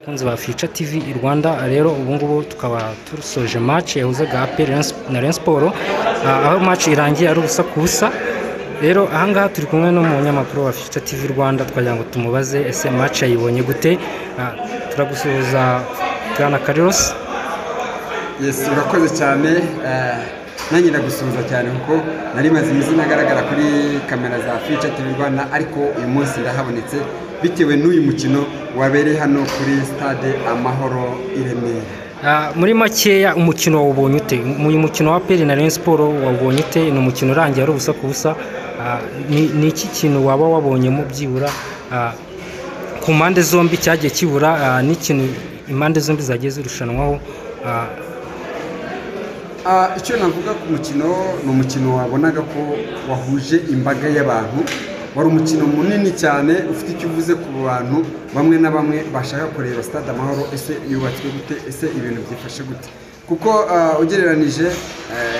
Abakunzi ba Future TV i Rwanda, rero ubu ngubu tukaba dusoje match yahuzaga APR na Rayon Sport, aho match irangiye ari ubusa ku busa. Rero ahangaha turi kumwe n'umunyamakuru wa Future TV Rwanda, twagira ngo tumubaze ese match yayibonye gute? Turagusuhuza bwana Carlos. Yes, urakoze cyane. Nanjye ndagusuhuza cyane kuko nari maze iminsi ntagaragara kuri kamera za Future TV Rwanda, ariko uyu munsi ndahabonetse bitewe n'uyu mukino wabereye hano kuri Stade Amahoro i Remera. Muri makeya, umukino wawubonye ute? Uyu mukino wa APR na Rayon Sport wawubonye ute? Ni umukino urangiye ari ubusa ku busa. Ni iki kintu waba wabonyemo byibura ku mpande zombi cyagiye kibura, n'ikintu impande zombi zagiye zirushanwaho? Icyo navuga ku mukino, ni umukino wabonaga ko wahuje imbaga y'abantu. Wari umukino munini cyane ufite icyo uvuze ku bantu bamwe na bamwe bashaka kureba Stade Amahoro ese yubatswe gute, ese ibintu byifashe gute, kuko ugereranije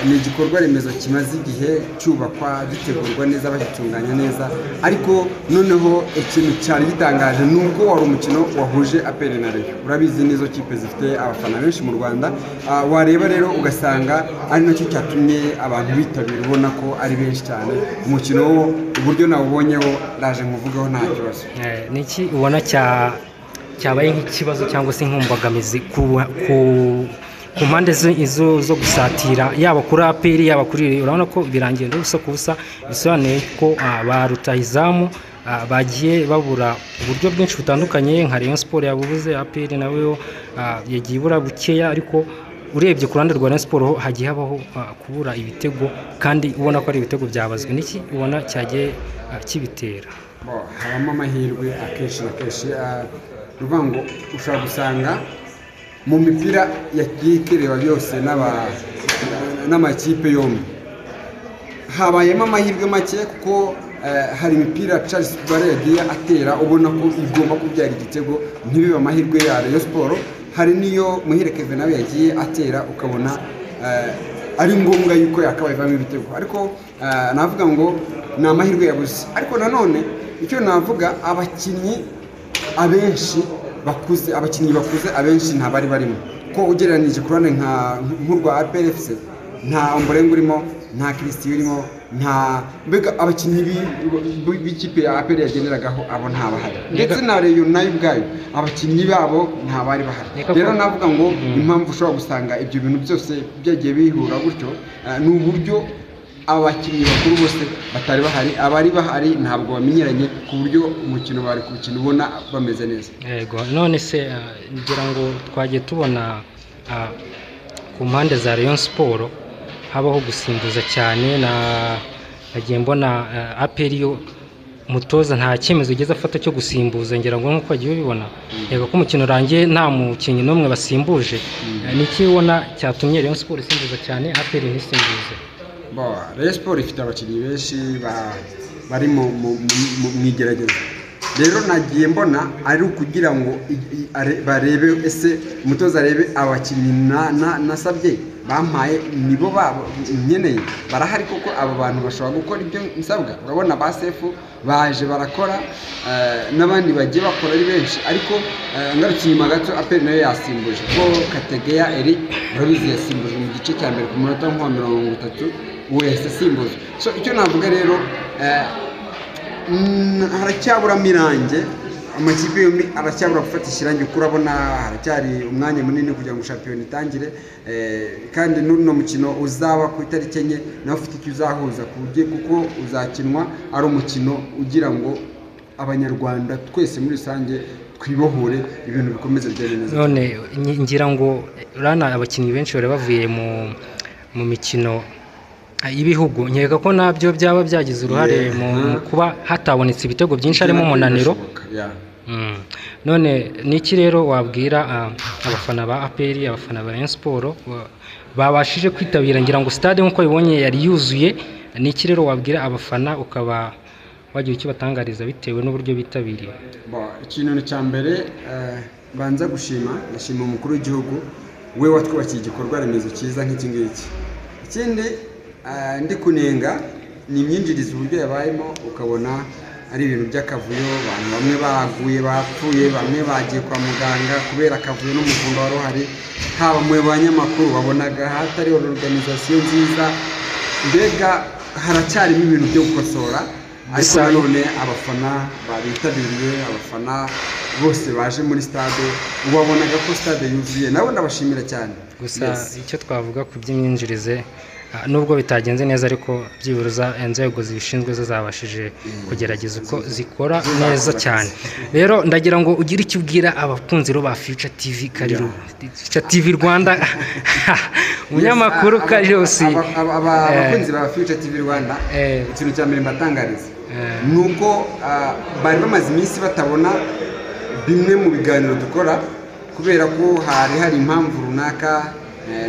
ni igikorwa remezo kimaze igihe cyubakwa, gitegurwa neza, bagitunganya neza. Ariko noneho ikintu cyari gitangaje ni uko wari umukino wahuje APR na Rayon. Urabizi, nizo kipe zifite abafana benshi mu Rwanda. Wareba rero ugasanga ari nacyo cyatumye abantu bitabira, ubona ko ari benshi cyane. Umukino wo uburyo nawubonyeho ndaje nkuvugeho, nta kibazo. Ni iki ubona cyabaye nk'ikibazo cyangwa se nk'imbogamizi ku mpande zo gusatira, yaba kuri APR, yaba kuri? Urabona ko birangiye ubusa ku busa, bisobanuye ko ba rutahizamu bagiye babura uburyo bwinshi butandukanye. Nka Rayon Sport yabubuze, APR nawe yagiye ibura bukeya, ariko urebye ku ruhande rwa Rayon Sport ho hagiye habaho kubura ibitego, kandi ubona ko ari ibitego byabazwe. Niki ubona cyagiye kibitera? Bo, habamo amahirwe akenshi na kenshi. Ni ukuvuga ngo ushobora gusanga mu mipira yagiye iterewa yose n'amakipe yombi habayemo amahirwe make, kuko hari imipira Charles Bare yagiye atera ubona ko igomba kubyara igitego, ntibibe amahirwe ya Rayon Sport. Hari n'iyo Muhire Kevin nawe yagiye atera ukabona ari ngombwa yuko yakabaye ivamo ibitego, ariko navuga ngo ni amahirwe yabuze. Ariko nanone icyo navuga, abakinnyi abenshi bakuze, abakinnyi bakuze abenshi ntabari barimo, ko ugereranije ku ruhande nk'urwa APR FC nta Ombolenga urimo, nta Christian urimo, nta mbega abakinnyi b'ikipe ya APR yagenderagaho abo ntabahari, ndetse na Rayon nayo ubwayo abakinnyi babo ntabari bahari. Rero navuga ngo impamvu ushobora gusanga ibyo bintu byose byagiye bihura gutyo ni uburyo abakinnyi bakuru bose batari bahari. Abari bahari ntabwo bamenyeranye ku buryo umukino bari kuwukina ubona bameze neza. Yego, none se ngira ngo twagiye tubona ku mpande za Rayon Sport habaho gusimbuza cyane, na nagiye mbona APR yo umutoza nta cyemezo ugeze afata cyo gusimbuza. Ngira ngo nk'uko wagiye ubibona, yego, ko umukino urangiye nta mukinnyi n'umwe basimbuje. Niki ubona cyatumye Rayon Sport isimbuza cyane, APR ntisimbuze? Bo, Rayon Sport ifite abakinnyi benshi bari mu igerageza. Rero nagiye mbona ari ukugira ngo barebe ese umutoza arebe abakinnyi nasabye bampaye nibo babo nkeneye barahari koko, abo bantu bashobora gukora ibyo nsabwa. Urabona ba Sefu baje barakora, n'abandi bagiye bakora ari benshi. Ariko ngarutse inyuma gato, APR nayo yasimbuje, ko Kategeya Eri urabizi yasimbujwe mu gice cya mbere ku munota nko wa 30, uwo yahise asimbuzwa. So icyo navuga rero, haracyaburamo irange, amakipe yombi aracyabura gufatisha irangi, kuko urabona haracyari umwanya munini kugira ngo shampiyona itangire, kandi n'uno mukino uzaba ku itariki 4 nawe ufite icyo uzahuza ku buryo, kuko uzakinwa ari umukino ugira ngo Abanyarwanda twese muri rusange twibohore, ibintu bikomeze bigende neza. None ngira ngo urabona abakinnyi benshi bari bavuye mu mikino y'ibihugu, nkeka ko nabyo byaba byagize uruhare mu kuba hatabonetse ibitego byinshi, harimo umunaniro. Birashoboka, yeah. None niki rero wabwira abafana ba APR, abafana ba Rayon Sport babashije kwitabira? Ngira ngo stade nk'uko bibonye yari yuzuye. Niki rero wabwira abafana, ukaba wagira icyo batangariza bitewe n'uburyo bitabiriye? Bo, ikintu cya mbere banza gushima, ndashima umukuru w'igihugu we watwubakiye igikorwa remezo cyiza nk'iki ngiki. Ikindi ndi kunenga ni imyinjirize, uburyo yabayemo, ukabona ari ibintu by'akavuyo, abantu bamwe baguye bapfuye, bamwe bagiye kwa muganga kubera akavuyo n'umuvundo wari uhari. Haba mu banyamakuru wabonaga hatari organisation nziza, mbega haracyarimo ibintu byo gukosora. Ariko nanone abafana babitabiriye, abafana bose baje muri stade, wabonaga ko stade yuzuye, nabo ndabashimira cyane. Gusa icyo twavuga ku by'imyinjirize, nubwo bitagenze neza, ariko byibuza inzego zibishinzwe zo zabashije kugerageza uko zikora neza cyane. Rero ndagira ngo ugire icyo ubwira abakunzi ba Future TV Kariro, Future TV Rwanda, umunyamakuru Carlos. Abakunzi ba Future TV Rwanda, ikintu cya mbere mbatangariza ni uko bari bamaze iminsi batabona bimwe mu biganiro dukora, kubera ko hari hari impamvu runaka.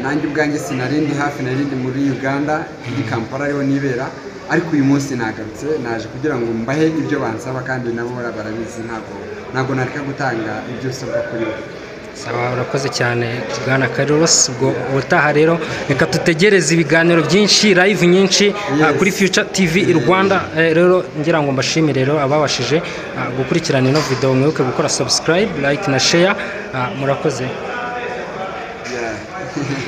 Nanjye ubwanjye sinarindi hafi, narindi muri Uganda, muri Kampala ariho nibera, ariko uyu munsi nagarutse, naje kugira ngo mbahe ibyo bansaba, kandi nabo barabizi, ntabwo nareka gutanga ibyo usabwa kuri bo. Sawa, urakoze cyane bwana Carlos. Ubwo ubutaha rero reka tutegereze ibiganiro byinshi, live nyinshi kuri Future TV Rwanda. Rero ngira ngo mbashimire rero ababashije gukurikirana ino video, mwibuke gukora subscribe, like na share. Murakoze.